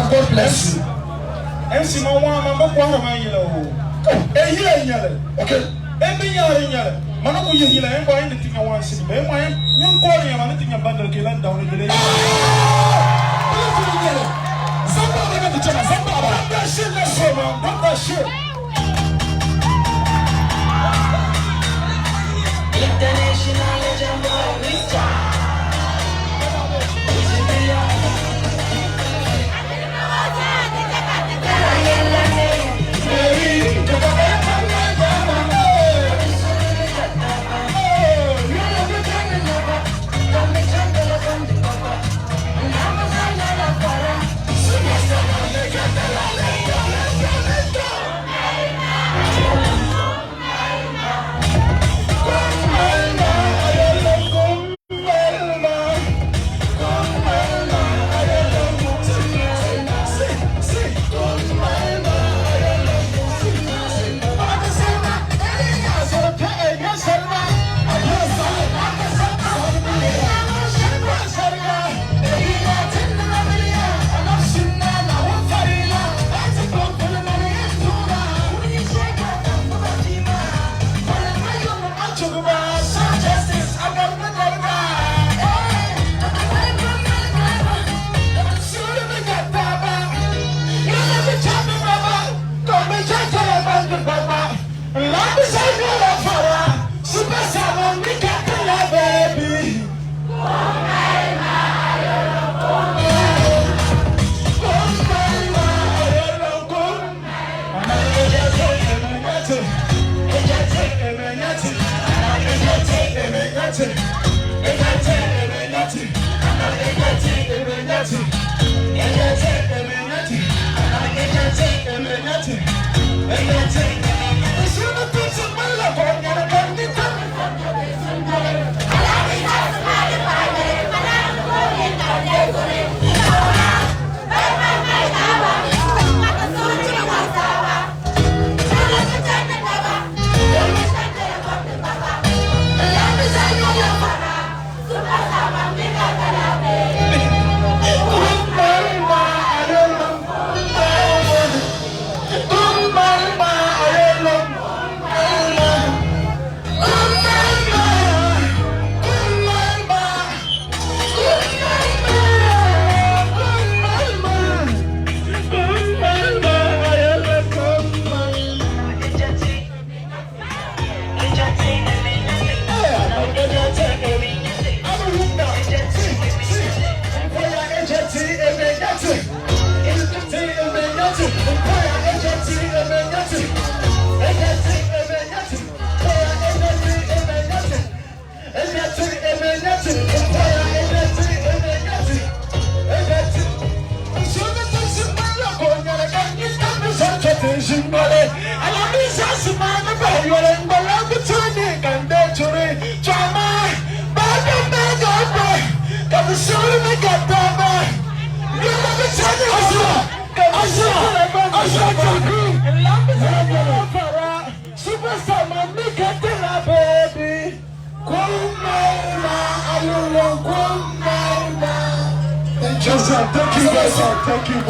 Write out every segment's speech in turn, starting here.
God bless you. MC man waa man bi kɔhiri man yila o. E yila n-nyɛli. Okay. E binyahiri n-nyɛli. Ma ni ku yihi yila yen bɔhi ni ti nya one cedi bee ma yen nyin koori ya ma ni ti nya bundle ka yi lan daw ni di lee yɛn. Beautiful n-nyɛli. Zaŋ baɣa ba ka ti chana. Zaŋ baɣa ba. Drop that shit, let's go man. Drop that shit. International legend boy, Mr. Thank you. Thank you very much. Thank you very much.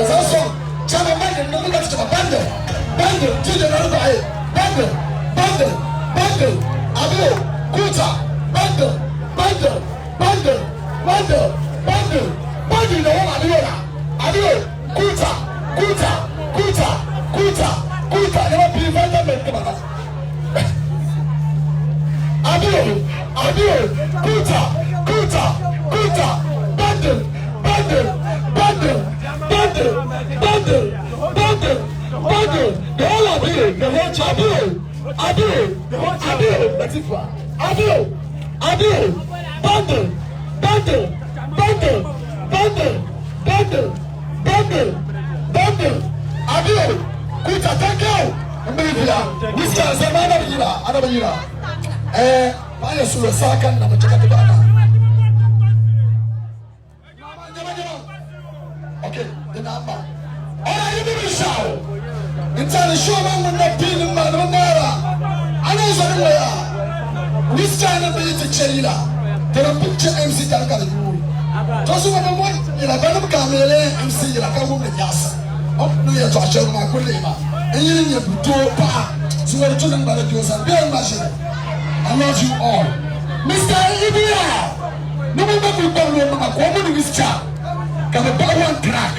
Sasa chama bundle ndio kitu chama bundle. Bundle tuje na ruba eh. Bundle bundle bundle. Abio kuta bundle bundle bundle bundle bundle bundle na wala abio na. Abio kuta kuta kuta kuta kuta na bi vitamin kama. Abio abio kuta kuta kuta bundle bundle bundle bundle bundle bundle bundle the whole abio the whole abio abio abio latifa abio abio bundle bundle bundle bundle bundle bundle bundle abio kuta thank you mbivia wiska sema anabiyira anabiyira eh pale sura saka na mchakati bana. Okay, the number. Ora you be show. Intani show man mun na pin ma na mara. Ana zo ni waya. This channel be to chela. Tena picture MC tan ka yu. To zuɣu bi bɔri yila banim ka a mi lee MC yila ka wumdi nyaɣisim. O ni yɛtɔɣ shɛli maa kul lihi ma. N yi nyɛ doo paɣa zuɣuri tu ni ŋmali doo sani bee n-ŋma ʒili. I love you all. Mister Ibia ni ŋun gba kuli kpabili o maŋa ka o mini Wizcha ka bɛ bahi one track.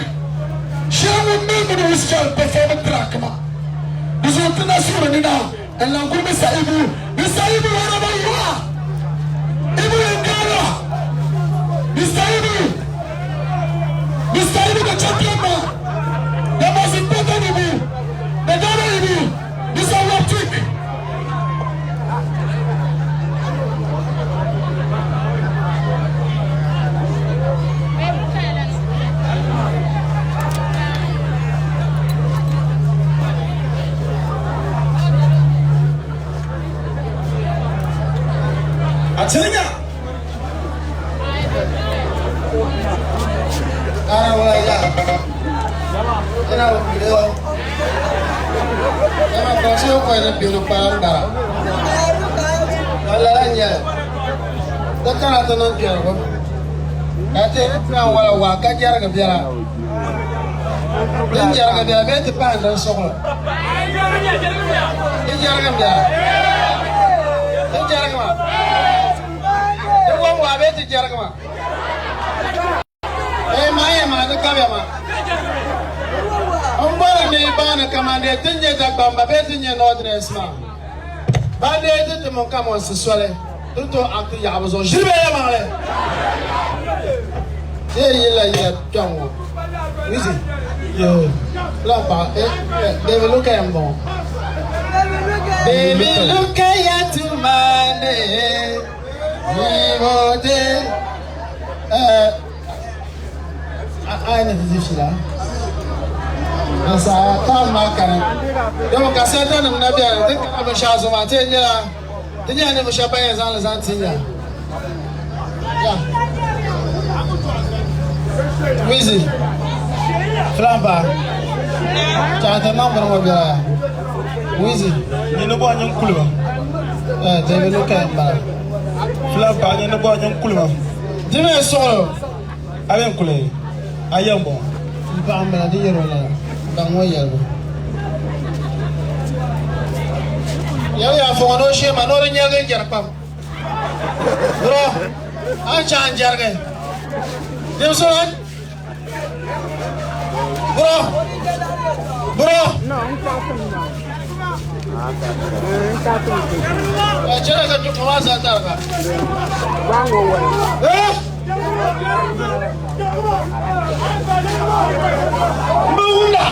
Shee ŋun mi mini Wizcha n-perform track maa. Di zuɣu ti na suhuri ni na n lan kuli Mister Ibu. Mister Ibu wherever you are. Ibu in Ghana. Mister Ibu. Mister Ibu the champion man. The most important Ibu. The Ghana Ibu. Mister Waptik. Atilinya. Ara wala ya. Ina wuli o. Ina kɔsi o kɔni bini kpaam bara. Wala la nyɛ. Di kana ti niŋ kpɛrigu. Ka ti ti wala waa ka jɛrigi biɛla. Din jɛrigi biɛla bee ti pahi din suɣuli. Di jɛrigi biɛla. Di jɛrigi maa. Di wom waa bee ti jɛrigi maa. Ee maa yɛ maa di kabiya maa. N bɔri ni baani kamande ti nyɛ Dagbamba bee ti nyɛ Northerners maa. Ban dee ti ti mun kamonsi soli ti tooi akti yaɣibu zuɣu ʒiri bee yɛlimaŋli. Ti yɛn yilila yiya kpɛŋ ŋɔ. Wizzy, Filan paɣa, Baby look at m-bɔŋɔ. Baby look at ya to Monday, Zero day. A yi ni ti di fiila. Di saha time maa kani. Domi ka santa nim na bɛni ti kana binshɛɣu zuɣu maa ti yɛn nyɛla ti nyɛla ninvuɣu shɛba ban yɛn zaŋ li zaŋ ti nya. Ya. Wizzy, Filan paɣa, chaŋ ti niŋ bini ŋɔ biɛla ya. Wizzy. Nyini bɔ nyin kulima. David Luka m-bala. Filan paɣa nyini bɔ nyin kulima. Di mi suɣulo. A bɛ n kuli a yɛn bɔ. N paɣa m-bala di yɛrɛ o lala baŋ ŋɔ yɛligu. Yɛli yaa fɔŋɔ ni o shee ma ni o di nyɛligi n jɛri kpam. Bro, a ni chaŋ n jɛrigi. Dimso Bro, bro. Chɛla ka tuɣi maa zaa tariga. Eh? M bi wumda.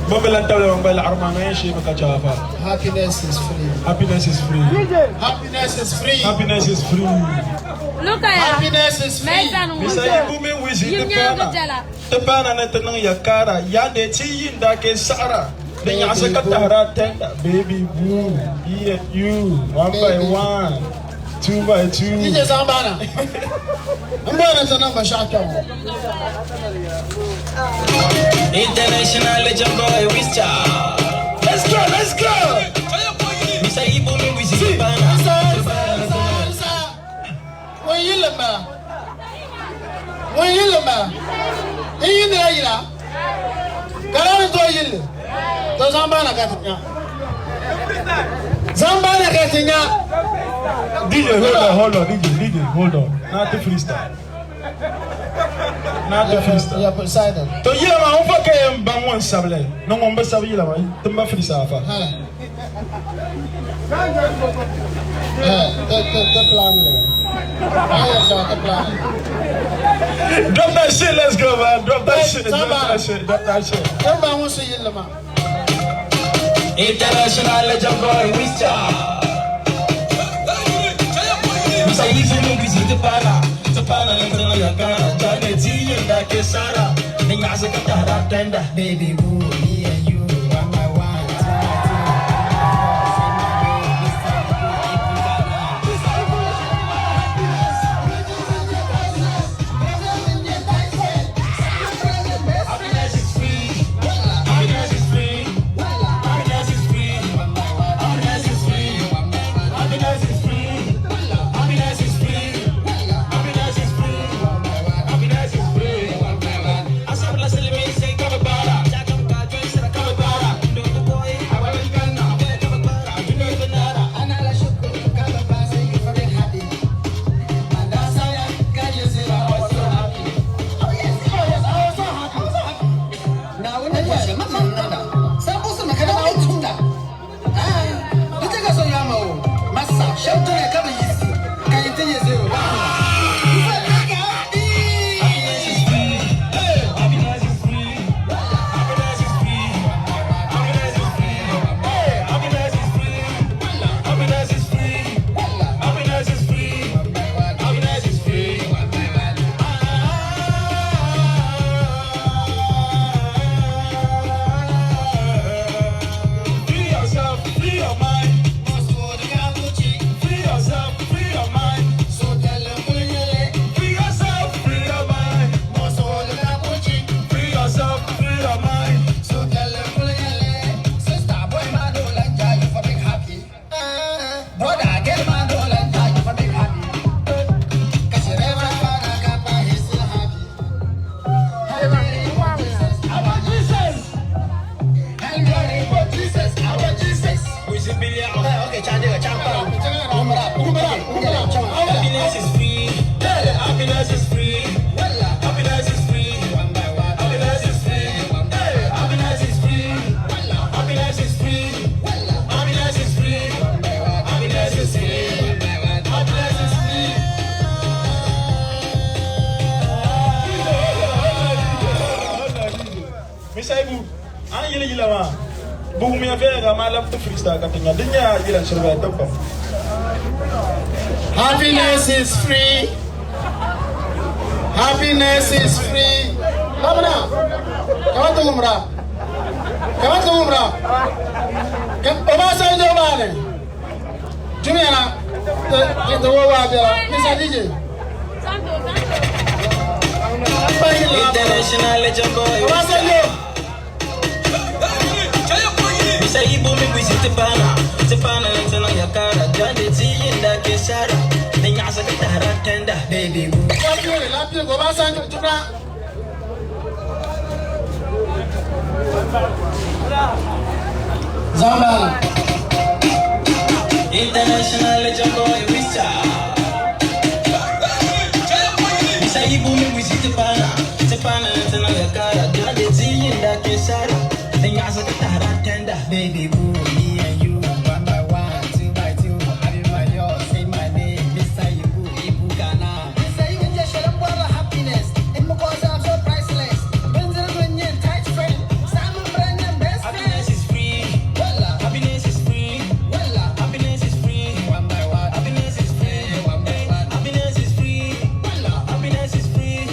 Bambi lan tabili ban gba laɣiri maa, ŋa yɛn sheemi ka chaai fa. Happiness is free. Happiness is free. Happiness is free. Happiness is free. Happiness is free. Mr. Ibu mini Wizzy ti paana ti paana ni ti niŋ ya kaara yaande ti yi n-daa ke saɣira di nyaɣisi ka tahiri a tenda baby boo me and you one by one two by two. DJ zaŋ baana n bɔri ni ti niŋ binshɛɣu kpɛŋ ŋɔ. International legend boy Wizcha. Let's go, let's go. Mr. Ibu mini Wizzy ti paana. Isa, Isa, Isa, Isa. Ŋun yilli m-bala. Ŋun yilli m-bala. N yiindila yila ka daa ni tooi yilli. To zaŋ baana ka ti nya. Zaŋ baana ka ti nya. DJ, hold on, hold on, DJ, DJ, hold on. Not the freestyle. Not the freestyle. Yeah, Poseidon. To yila maa, n fa ka yɛn baŋ ŋun sabili ni ŋun bi sabi yila maa, ti ma freestyle fa. Ha. Ha, ti ti ti plan li. A yɛn chaŋ ti plan. Drop that shit, let's go, man. Drop that shit, drop that shit, drop that shit. Ti baŋ ŋun su yilli maa. International legend boy Wizcha. Mr. Ibu mini Wizzy ti paana. Ti paana ni ti niŋ ya kaara. Jaane ti yi n-daa ke saɣira. Di nyaɣisi ka tahiri a tenda. Baby boo, me and you, one by one, two by two, three by four. Say my name, Mr. Ibu, Ibu Ghana. Shɛba dɔya ka bi yiɣisi, ka yi ti nyɛ zero. Free yourself, free your mind. Free yourself, free your mind. Free yourself, free your mind. Free yourself, free your mind. Sister, boy, man, don't like you for big happy. Brother, girl, man, don't like you for big happy. 'Cause your reverend father got my he's still happy. Hail Mary, for Jesus, our Jesus. Hail Mary, for Jesus, our Jesus. Okay, Happiness is free. Happiness is free. Happiness is free. Happiness is free. Happiness is free. Happiness is free. Happiness is free. Happiness is free. Happiness is free. Mr. Ibu, an yili yila maa bugumiya viɛnyɛla maa labi ti freestyle ka ti nya di nyɛla yila shiriba ti pam. Happiness is free. Happiness is free. Labana. Kama tumra. Kama tumra. Obasanjo bane. Jumia the the wo wa bia. Mr. DJ. International legend boy. Obasanjo. Mr. Ibu mi wisi tipana, tipana tena yakara, jande tiyinda kesara, ninyasa kitara tenda, baby boo. Lapio, lapio, Obasanjo jumia. Zambala. International legend boy, Wisa. Mr. Ibu mi wisi tipana, tipana tena yakara, jande tiyinda kesara, ninyasa kitara tenda, baby boo. Me and you, one by one, two by two, happy my yours, say my name, Mr. Ibu, Ibu Ghana. Mr. Ibu just happiness. In my cause I'm so priceless. Benzel Bunyan, tight friend. Simon Brennan, best friend. Happiness is free. Happiness is free. Happiness is free. One by one. Happiness is free. One by one. Happiness is free. Happiness is free.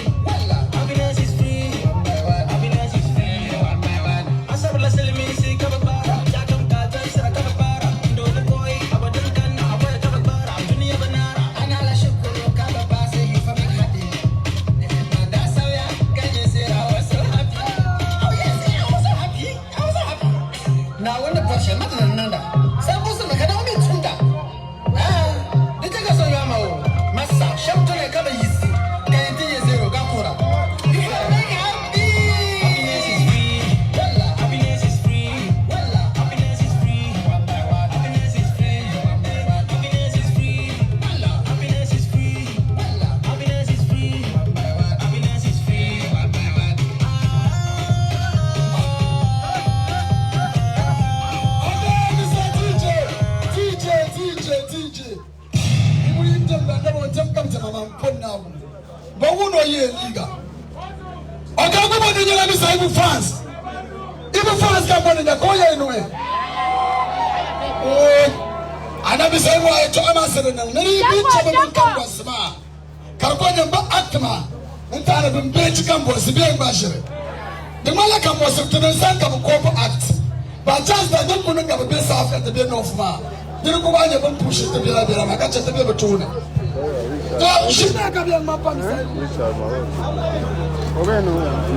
Happiness is free. One by one. Happiness is free. One by one. Asabla selimi si kababara. Jakam kajan sara kababara. Ndolo koi abadan kana awaya kababara. Dunia banara. Ana la shukuru kaba basi you for me happy. Man, that's how ya can you say I was so happy. Oh yes, I was so happy. I was so happy. Now when the portion not nanda. Sambusa makada umi tunda. Ah, nitaka so yama o. Masa shamto ne kaba yisi. Kainti ye zero gakura. You for me happy. Happiness is free. Happiness is free. Happiness is free. Happiness is free. Happiness is free. Happiness is free. Happiness is free. Happiness is free. Okay, Mr. DJ, DJ, DJ, DJ. Ibu yim jam da ndabo jam kam jam ma pon na bu. Ba wuno ye liga. Oga go bo ni nyala Mr. Ibu fans. Ibu fans ka bo ni na ko ye nu e. Oh, ana Mr. Ibu ay to ama sere na ni bi chabe mun kam bo sima. Kar ko nyamba atma. Nta na bin bench kam bo si be ba shire. De mala kam bo si tun san ka ko ko act. Ba chance da dun kunun ga be sa afta te be no fuma. Dir ko ba ne ban push te be la be la ma ka che te be be tune. To shi na ka bi ma pa Mr. Ibu.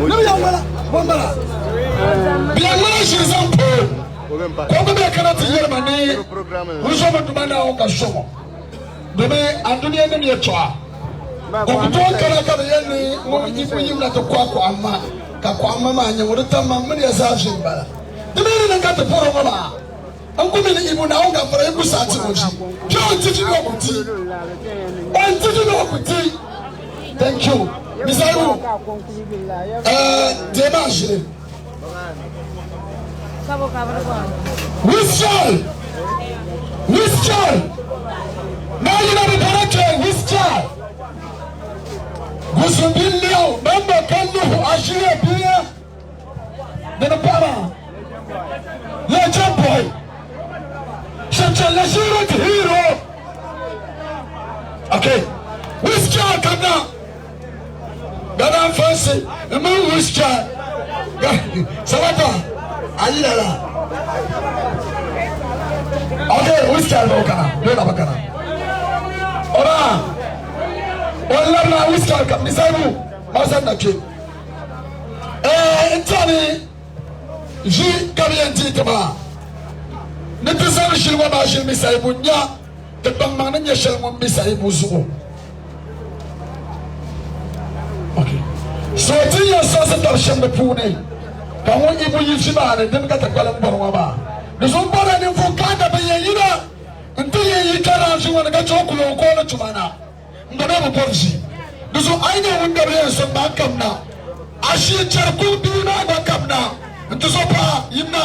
Ne bi yangwala, bombala. Bi yangwala shiri zan po. Ko ko be kana ti yerma ni. Ruso mo duma na o ka somo. Domin an duniya ne ye tɔa. O ku to kana ka be ni mo ibu yim na to kwa ko amma ka ko amma ma nya wuri tamma mun ya sa shi bala. Domin ni ka te poro ma. An ku mi ni ibu na o ga fara ibu sa ti mo ji. Ki o ti fi no ku ti. O ti fi no ku ti. Thank you. Mr. Ibu. Démarche. Whistle! Whistle! Tumbiliaw mamba kalluhu ashiya biya dini paɣa legend boy Shemchen la shiro to hero. Okay, which car come now? Gadan fancy, the man which car? Sabata, ayilala. Okay, which car go kana? Do na bakana. Ora, wallah na which car kam nisaibu, masan na ke. Eh, ntani ʒi ka bɛ yɛn ti ti maa ni ti zaŋ ʒili ŋɔ maa ʒili Misaibu nya ti kpaŋmaŋ ni nyɛ shɛli ŋun Misaibu zuɣu. Okay. So ti yɛn saɣisi tab shɛm di puuni ka ŋun Ibu yi ʒi maa ni dini ka ti kpalim bɔri ŋɔ maa. Di zuɣu bɔrila ninvuɣ kaanda bɛn yɛn yina nti yɛn yi karachi ŋɔ ni ka chaŋ kuli o kooni tuma na. N gba daa bi bɔri ʒi. Di zuɣu a yi nya ŋun dabi yɛn sɔŋ maa n kamina, a shii chɛri kuŋ bia maa gba kamina nti zo paai yimina.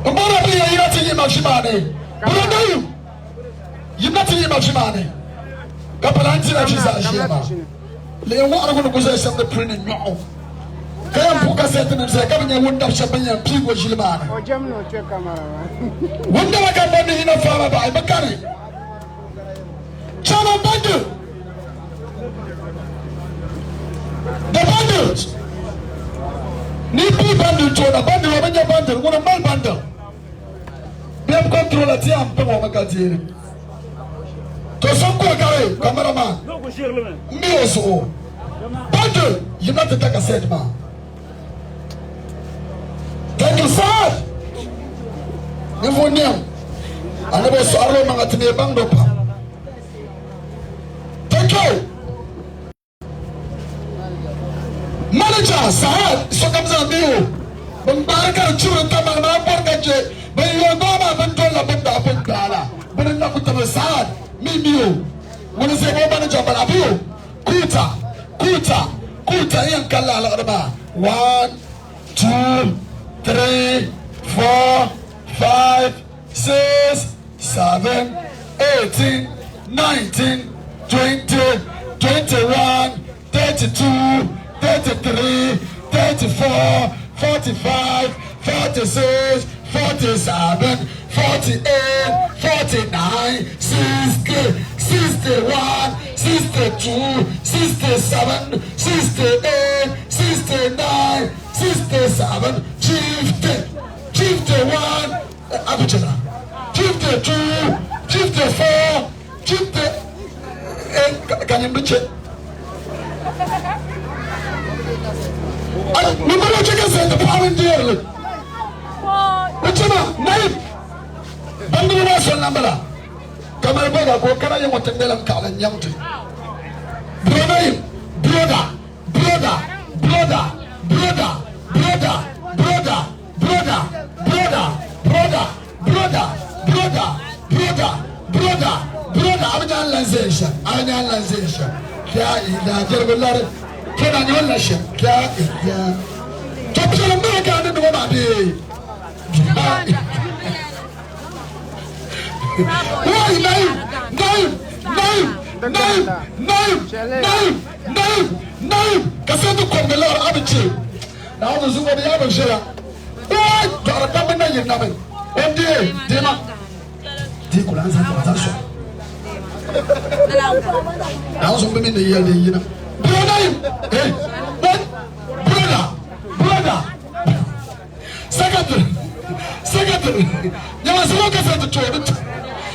M bɔrila bɛ yɛn yina ti yihi ma ʒi maa ni. Burandayu, yimina ti yihi ma ʒi maa ni. Ka pala n-dira ʒi zaa ʒiya maa. Lihi wɔɣirigu ni ku zaya shɛm ni puli ni nyɔɣu, ka yɛn puhi kasɛtinim zaya ka bi nya wundab shɛba bɛn yɛn piigi o ʒili maa ni. Wundaba ka bɔndi yina faama bahi bɛ kani. Chairman Bundle, the bundles ni pii bundle toona bundle o bi nya bundle ŋuni m-mali bundle bɛm controller ti a m-pam o mi ka deeri. To so n-kuri gari cameraman m-mi o zuɣu. Bundle yimina ti da kasɛt maa. Thank you sir. Ninvuɣ niɛm a ni bi sɔɣirila o maŋa ti mi baŋdi o pam. Thank you. Manager Sahad sokam zaa mi o. Bin gbaari ka di chibiri tamali maa bɔri ka je bin yɔn gbaai maa bin dolila bin daa pun gbaai la bini n na ku tabi Sahad mi mi o. Ŋuni n-zaya ŋɔ manager m-bala a bi o. Kuuta kuuta kuuta n yɛn kali laɣiliɣiri maa one two three four five six seven, 18, 19, 20, 21, 32, 33, 34, 45, 46, 47, 48, 49, 60, 61, 62, 67, 68, 69, 67, 50, 51, Abuja, 52, 54, 50, ka nyini bi chɛ. Ni bala chɛ ka zali ti paɣaba n-deeri li. Bi chɛ ma, Naim, baŋdiba maa soli na m-bala. Ka mali bɔga ka o kana ya ŋɔ ti ŋmɛlim kaɣili n-nyaŋ ti. Bro Naim, broda, broda, broda, broda, broda, broda. Broda, broda, broda, broda, broda, broda, broda, broda, a bi nya n lan zaya shɛm, a bi nya n lan zaya shɛm. Kya ila jɛrigu lari, kpe na nyɛ o la shɛm, kya ila. To piɛlim maa ka a ni niŋ o maa bee? Wai Naim, Naim, Naim, Naim, Naim, Naim, Naim, Naim, ka sai ti kɔbigi lari a bi chɛ. Naawuni zuŋɔ di yaa bi viɛla. Ooi! Dɔɣiri kpamba na yirina mi. O deei deema. Di ku lan zaŋ zaŋ sɔŋ. Naawuni zuŋɔ bi mi ni yɛli din yina. Broda yim, eh, what? Broda, broda. Secretary, secretary. Nyama zuŋɔ ka sa ti tooi di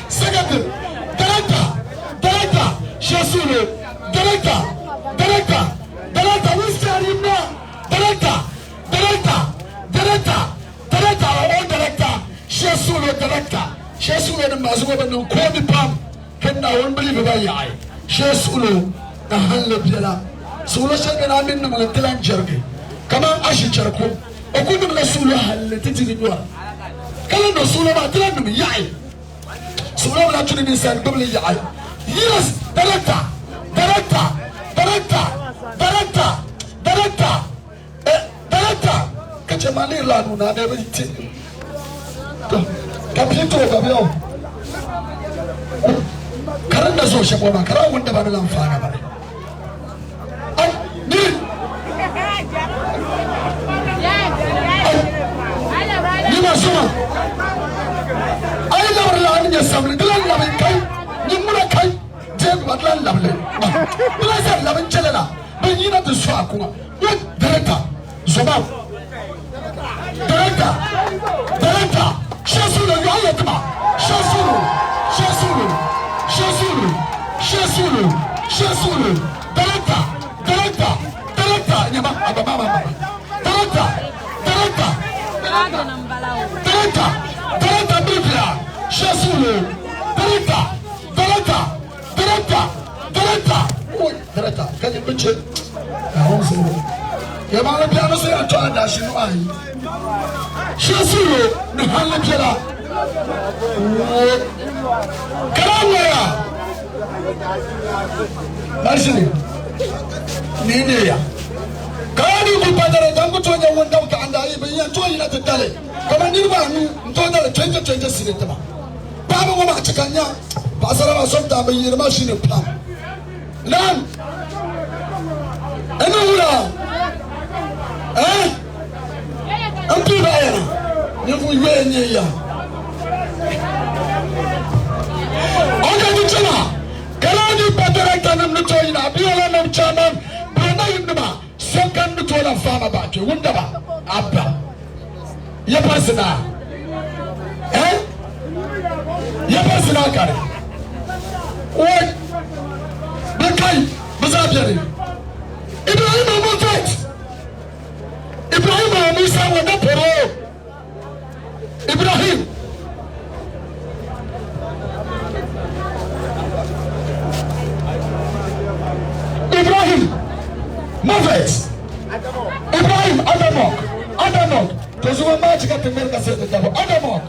Secretary, director, director, Shesule, director, director. Director Winston Yimna, Director, Director, Director, Director, our own Director, Shesulo Director, Shesulo ni mazu ŋɔ bi niŋ koomi pam ka Naawuni bilibi ba yaɣi Shesulo na halli biɛla suɣulo shɛli bɛ daa mi niŋli nti lan jɛrigi kaman ashi chɛriku o ku niŋla suɣulo halli ti di di nyɔri ka lan niŋ suɣulo maa ti lan niŋ yaɣi. Suɣulo bi lahi tu ni ninsal gbubi li yaɣi. Yes! Director! Director! Director! Director! Director! Eh, director! Ka chɛ ma lihiri la a nuu ni a na bi ti. To, ka bia ti o gba bɛ o. Ka din na zo shɛm ŋɔ maa, ka daa wunda ba ni lan faana ba ni. Ai, niri! Ai, nima suma! A yi labiri la a ni nya samli, di lan labi kai, nyin ŋuna kai, deegi ba, di lan labi li. Di lan zan labi n-chɛ lala, bɛ yina ti su a kuŋa. Wait, director, zoma. Director, director, Shesuru, yɔɣu yɛ tima. Shesuru, Shesuru, Shesuru, Shesuru, Shesuru, director, director, director, nyama, aba mama mama. Director, director, director, director, Biblia, Shesuru, director, director, director, director, oi, director, can you bitch it? Yɛmaŋli biɛɣu ni so yɛn tɔhi daashi nuhi ayi. Shɛsuro ni halli biɛla wo ka daa ŋmaya mashini ni neeya ka yaa ni ku padara dan ku tooi nyɛ ŋun dabi kaɣinda ayi bin yɛn tooi yina ti dali kamani niriba anu n-tooi dali 2020 cedi tima. Paɣaba ŋɔ maa chɛ ka n nya paɣasara maa sometimes bɛ yiɣiri mashini pam. Naam. Ɛna wura. Eh? N pii ba yana. Ninvuɣ yoya n-nyɛ ya. Ɔka ti chana. Ka laa ni pa director nim ni tooi yina Abiola nim chairman Brunei nima sokam ni tooi lan faama ba kpe wundaba abba ya parisi naa eh ya parisi naa kari wai bɛ kai bɛ zaa bɛni Ibrahim Mufet Ibrahim Musa wanda poro Ibrahim Ibrahim Mufet Ibrahim Adamok Adamok to zuwa ma cika tambayar ka sai da dabo Adamok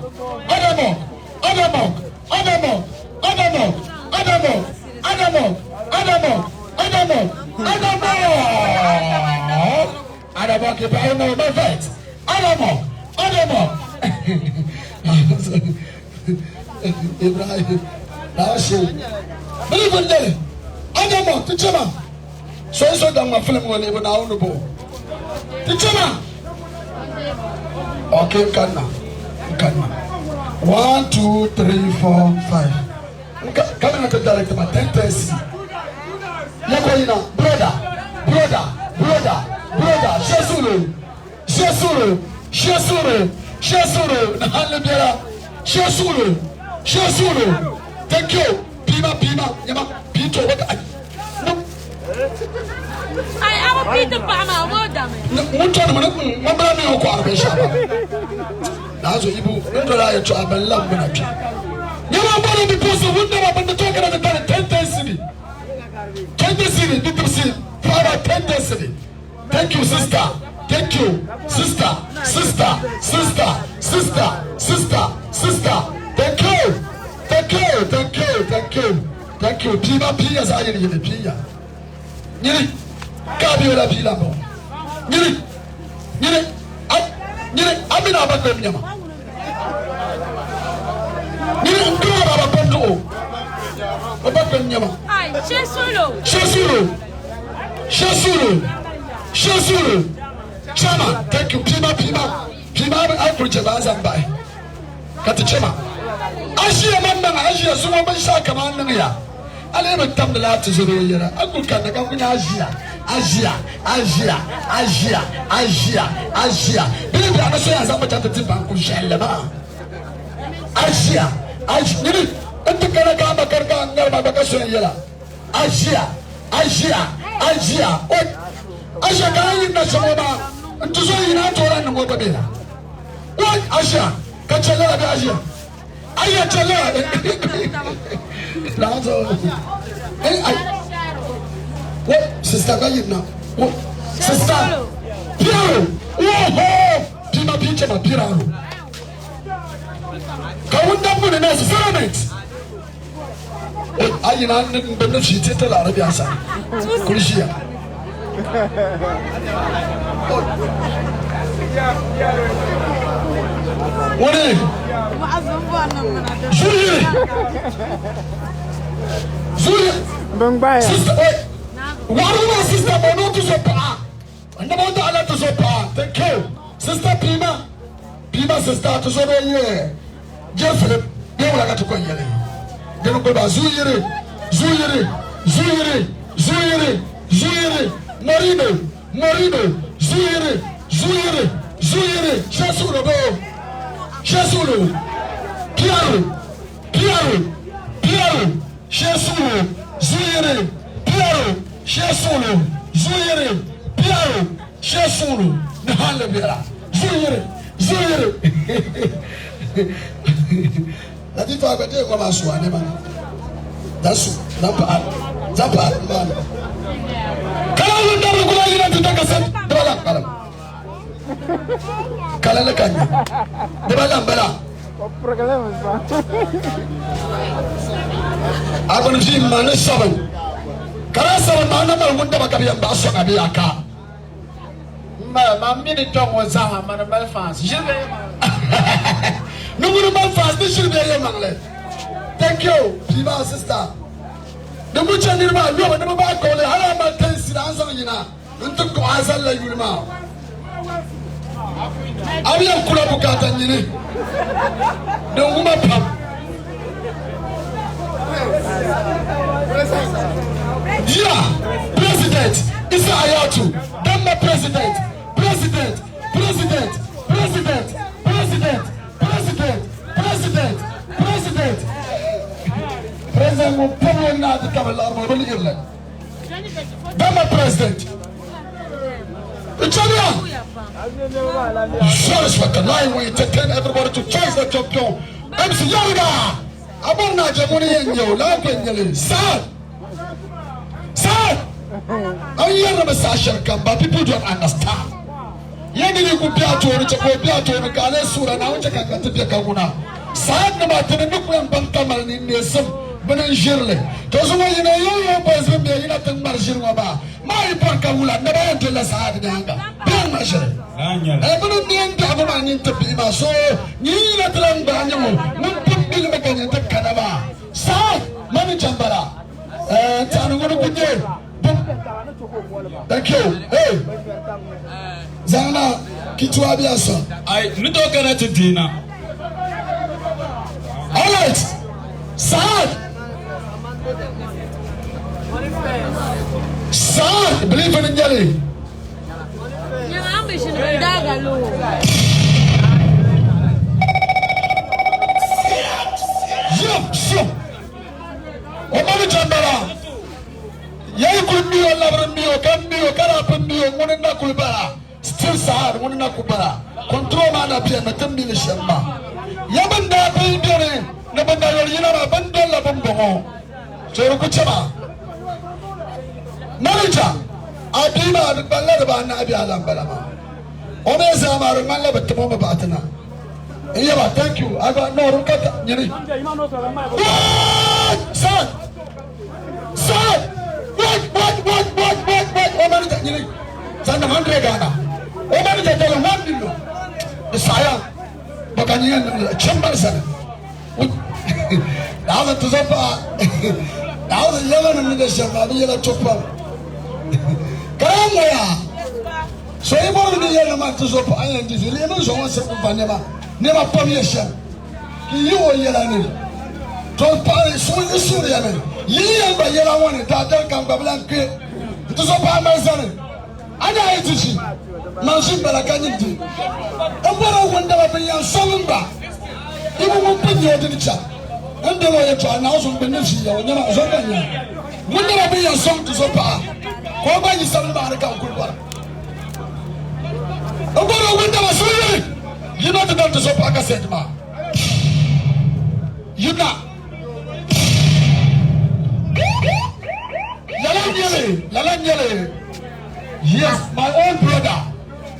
Adamok Adamok Adamok Adamok Adamok Adamok Adamok Adamok Adamok Adamok Ibrahim Mufet Adamok Adamok Ibrahim Rashid Believe in them Adamok Tichama So so daŋ ma film ŋɔ lihibu Naawuni bo Tichama Okay n kanna n kanna 1 2 3 4 5 n ka kamina ti direct ma 10 10 si ya ko yina brother brother brother brother shesuru shesuru shesuru shesuru ni halli biɛla shesuru shesuru thank you pima pima nyama pito wata ai Ai, a bi pii ti paɣa maa, o dami. Ŋun tɔni mi ni ŋun bila mi o kɔhiri binshɛɣu maa. Naa zo yibu ni doli a yɛtɔɣa bɛn labi mi na kpe. Nyama m-bɔri bipuɣinsi ŋun dama bɛn ni tooi kana ti tari 10 cedi, 20 cedi bidibisi paɣaba 10 cedi. Thank you sister, thank you sister, sister, sister, sister, sister, sister. Thank you, thank you, thank you, thank you. Thank you. Pii maa piiya zaɣ yini yini piiya. Nyini ka a bɛ la pii la bɔ. Nyini nyini a nyini a mini a ba kpɛm nyɛma. Nyini n diri a ba kpɛm duɣu. O ba kpɛm nyɛma. Ai, Shesuro. Shesuro. Shesuro. Shesuro. Chama, thank you. Pii maa pii maa pii maa a kuli chɛ ba zaŋ bahi. Ka ti chɛ ma. A ʒiya maŋmaŋa, a ʒiya zuŋɔ binshɛɣu kam a ni niŋ ya, a lee bi tamdi la a tizɔro yɛla. A kul kanna ka n kul nya a ʒiya, a ʒiya, a ʒiya, a ʒiya, a ʒiya, a ʒiya. Bɛ ni biɛɣu ni so yaa zaŋ ma chaŋ ti ti baŋ kul ʒiɛlli maa. A ʒiya, a ʒiya, nyini n-ti kana ka a ma kari ka a ŋari ma gba ka so yɛn yɛl a. A ʒiya, a ʒiya, a ʒiya, o, a ʒiya ka a yi na shɛm ŋɔ maa, n tizo yina a tooi lahi niŋ o gba bee? Wai aʒiya ka chɛ lala bɛ aʒiya a yɛn chɛ lala laɣinso ai ai wo sista gba yirina wo sista piɛro woho pima pii chɛma piraro ka ŋun da ŋuni na settlement a yina ni bin ni fi ti laɣiri biɛsa kuli ʒiya ŋuni zuri yiri Zuliya. Bin gbaya. Sister, wait. Waɣirigu maa sister ma o ni o ti zo paɣa. N dama o daɣila ti zo paɣa. Thank you. Sister Pima. Pima sister ti zo ni o yɛ Jɛ Philip bee wula ka ti kɔŋ yɛli? Dini kuli ba Zuyiri, Zuyiri, Zuyiri, Zuyiri, Zuyiri, Morino, Morino, Zuyiri, Zuyiri, Zuyiri, Shɛ suɣulo boo, Shɛ suɣulo, Piɛru, Piɛru, Piɛru, Shɛ suɣulo, Zuyiri, Piɛru, Shɛ suɣulo, Zuyiri, Piɛru, Shɛ suɣulo, ni halli biɛla, Zuyiri, Zuyiri. Latifa gba deei ŋɔ maa su a nɛma ni. Dan su, dan paɣa, zaŋ paɣa ni maa ni. Kala ŋun dabiri kula yina ti da ka sa diba lan kpalim. Kala ni ka nya. Diba lan bala. A gbuni ʒii ma ni sabin. Kala sabin maa na mali ŋun daba ka bi yɛn baɣa sɔŋ a bee a ka. M ma, man mi ni kpɛŋ ŋɔ zaa mani mali fans. Ʒiri bɛ yɛmaŋli. Ni ŋuni mali fans ni ʒiri bɛ yɛmaŋli. Thank you, bia maa sister. Di ku chɛ niriba ayobu ni bɛ baai kpuɣi li hali a mali tensi a ni zaŋ yina n-ti kpuɣi a zali la yuli maa. A bi yɛn kula bukaata nyini din wuma pam. Yeah, President Isa Hayatu, Damma President, President, President, President, President, President, President, President. President ŋun pɔbi o naai ti tabi laɣiri o bi lihiri li. Damma President. Chania! Surely for the line we entertain everybody to face the champion. MC Yanga! Abon na jemuni yenyo, la kwenyele. Sad! Sad! An yɛrɛ bɛ saa shɛli kam but people don't understand. Yɛn ni ku bɛ a tooni chɛ ka o bɛ a tooni ka a lee suura Naawuni chɛ ka ka ti bɛ ka ŋuna. Sad nima ti ni ni ku yɛn baŋ ka mali ninneesim bini n ʒiri li. To zuŋɔ yina yo yo boys bin bɛ yina ti ŋmari ʒiri ŋɔ maa. Maa yi bɔri ka wula naba yɛn dolila Saad nyaaŋa bee ŋma ʒiri. Bɛ ni ne n biɛhigu maa nyin ti bihi maa, so nyin yina ti lan gbaai nyɛ ŋɔ ŋun pun bilimi ka nyin ti kana maa. Saad, Manager m-bala. N tɛhi ni ŋuni ku nyɛ bɛ. Thank you. Hey! Zaŋ na Kituwa bia sɔŋ. Ai, ni tooi kana ti deena. Alright! Saad! Saad believe in nyɛli. Yep, so. O mani jambala. Yayi kuli miyo labiri miyo ka miyo ka daa pun miyo ŋuni na kuli bala. Still Saad ŋuni na ku bala. Control maa na beni ti mili shɛm maa. Ya bɛn daa pun beni ni bɛ nayoli yina maa bɛn dolila bɛmbɔŋɔ. So di ku chɛ ba. Manager, a bia maa di kpanila dibaanahi bee ala m-bala maa. O mi zaa maa di ŋmanila bɛ tim o mi bahi ti na. N yaba, thank you. A gba, no, di ka ta, nyini. What? Saad! Saad! What, what, what, what, what, what? O manager, nyini. Zaŋ 100 Ghana. O manager dali 1 million. Di saɣiya. Bɔ ka nyini yɛn niŋ li? Chambali sani. Naawuni ti zo paɣa. Naawuni yɛla ni ni shɛm maa bi yɛla to pam. Ka daa ŋɔya. So yi bɔri ni yɛli maa ti zo paɣa yɛn di vi lihimi n zo ŋɔ sirigi va nɛma nɛma pam yɛ shɛm. Ki yi o yɛla ni to paɣa suhu yi suuriya ni yi yɛn gba yɛla ŋɔ ni daadali kam gba bi lan kpe n ti zo paɣa mali zani. A daa yi ti ʒi manʒin bala ka nyin di n bɔr o wundaba bɛn yɛn sɔŋ n gba yi bi ŋun pun nyɛ o dini chaŋ n dol o yɛtɔɣa naɣ zuŋ gbinni ʒii ya o nyama zo gba nya wundaba bɛn yɛn sɔŋ ti zo paɣa ka o gba yi sabili maa ni ka n kul bɔra n bɔr o wundaba so yuli yino ti doli ti zo paɣa kasɛti maa yina. Lala n-nyɛ li, lala n-nyɛ li. Yes, my own brother.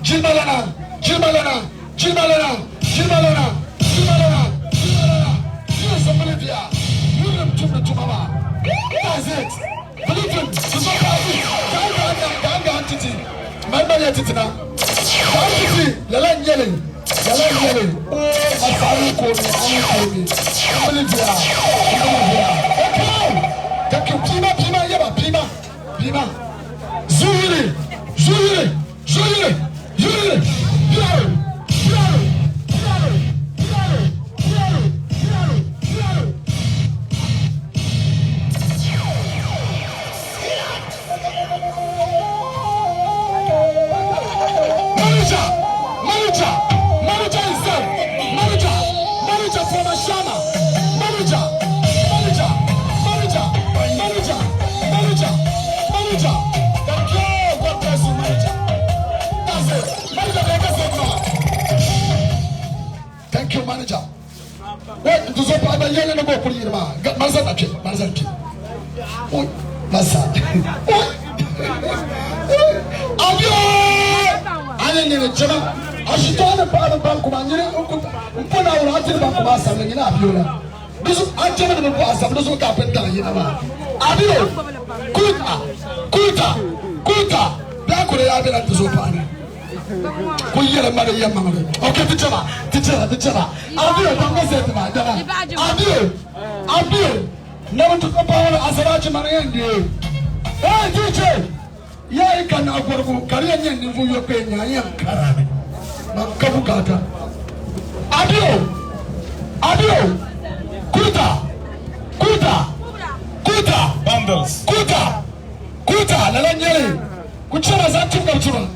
Jilmalana, Jilmalana, Jilmalana, Jilmalana, Jilmalana, Jilmalana. Yes, I believe ya. Yurilim tumdi tuma maa. That's it. Believe him. Ti zo paai gaanga gaanga n-titi. Mali maliya titi na. Gaanga titi, lala n-nyɛ li. Lala n-nyɛ li. Oh, a saɣiri komi, a ni komi. N believe ya. N believe ya. Okay. Ashama. Manager, manager, manager, manager, manager, manager. Thank you. God bless you, manager. That's it. Manager, make us it now. Thank you, manager. Wait, nti so pa ba yele no go kuri yirma. Marsa na twe, marsa twe. Oi, marsa. Oi. Abio! Ale ne jama. Ashito ne pa ba ban kuma nyere mpona wala atiri ban kuma asam ne nyina abio la. Dusu ajama ne bo asam dusu ka penta yina ma. Abio. Kuta. Kuta. Kuta. Da kure ya bi na dusu pa ne. Ko yɛrɛ ma de yɛ ma de. Ok, ti jama, ti jama, ti jama. Abio, bango se ti ma jama. Abio. Abio. Ne bi tuka pa wala asarachi mana yen di. Hey DJ. Ya yi kana gurgu kariya nyen ni fu yope nya yam karame. Ma kabu kata. Abio. Abio. Kuta. Kuta. Kuta. Bundles. Kuta. Kuta lala nyele. Kuchura za tunga kuchura.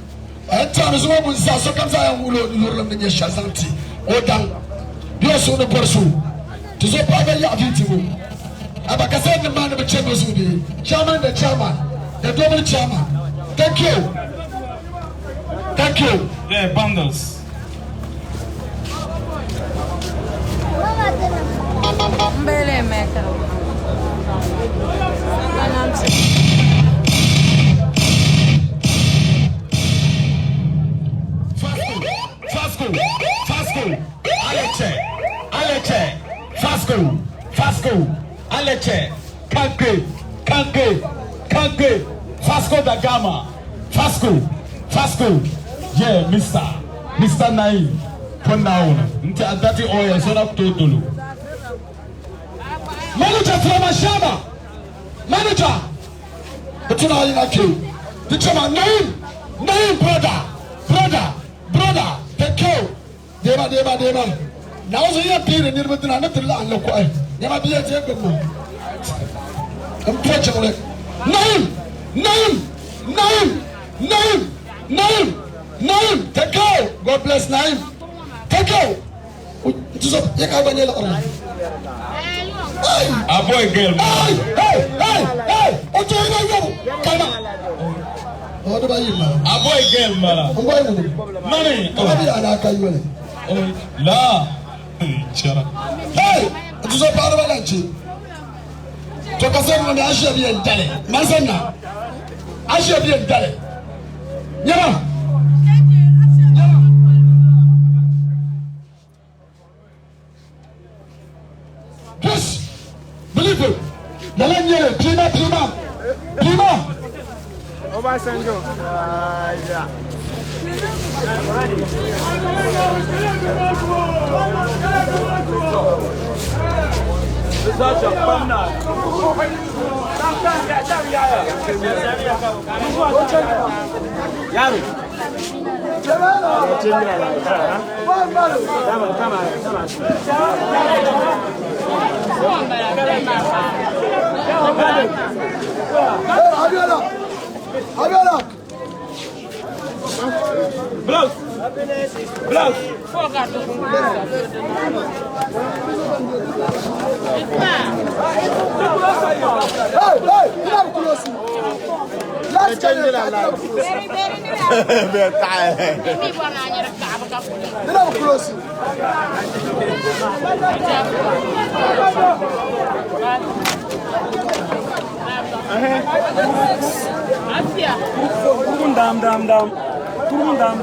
Ata no mun sa so kam sa yan wulo yurlam ne sha zanti. O dan. Biyo so no porsu. Tuzo pa ga ya viti mu. Aba ka sai man be chemo su bi. Chairman the chairman. The double chairman. Thank you. Thank you. Yeah, bundles. Mbele meka. Fasco, Fasco, Aleche, Aleche, Fasco, Fasco, Aleche, Kanke, Kanke, Kanke, Fasco da Gama. Fasco, Fasco. Yeah, Mr. Mr. Naim. Put down. Nti adati oil so na totolo. Manager from Ashama, manager. But you know you like you. The chairman, Naim, Naim, brother, brother, brother. Thank you. Deba, deba, deba. Now so you appear in the na na tilla an lokoi. Nyama biya je gbemo. Unfortunately, Naim, Naim, Naim, Naim, Naim, Naim. Thank you. God bless Naim. Thank you. Tuzo yeka banyela ora. Ay! A boy girl. Hey, hey, hey, hey! Ojo ina yobo. Kama. O do ba yi ma. A boy girl mala. Ngwa yi mu. Money. Kama bi ala ka yi wele. Oh, la. Chara. Hey! Tuzo pa do ba la nchi. To ka se mo ni ashe bi en dale. Masana. Ashe bi en dale. Nyama. Nyama. Yes. Believe it. Lala nyere prima prima. Prima. Obasanjo. Yeah. Hey, Abiola. Abiola. Hey, hey, you have close. Let's get it. You have close. Dam dam dam. Dam.